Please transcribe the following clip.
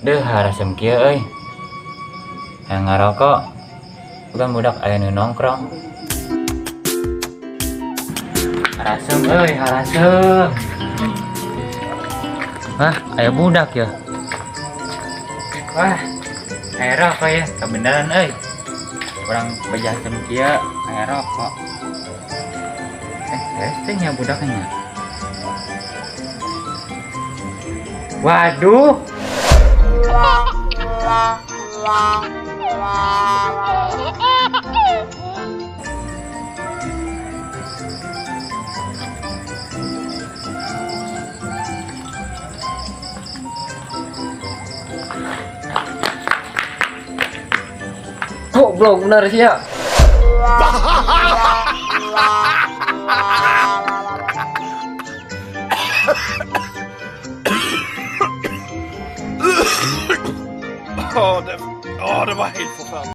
Deuh harasem kieu euy. Hayang ngarokok. Bukan budak aya nu nongkrong. Harasem euy, harasem. Wah, aya budak ya. Wah, aya rokok ya, kebenaran euy. Urang bejasem kieu aya rokok. Eh, nya budaknya. Waduh. Goblok bener sih ya. Åh, det var helt forferdelig.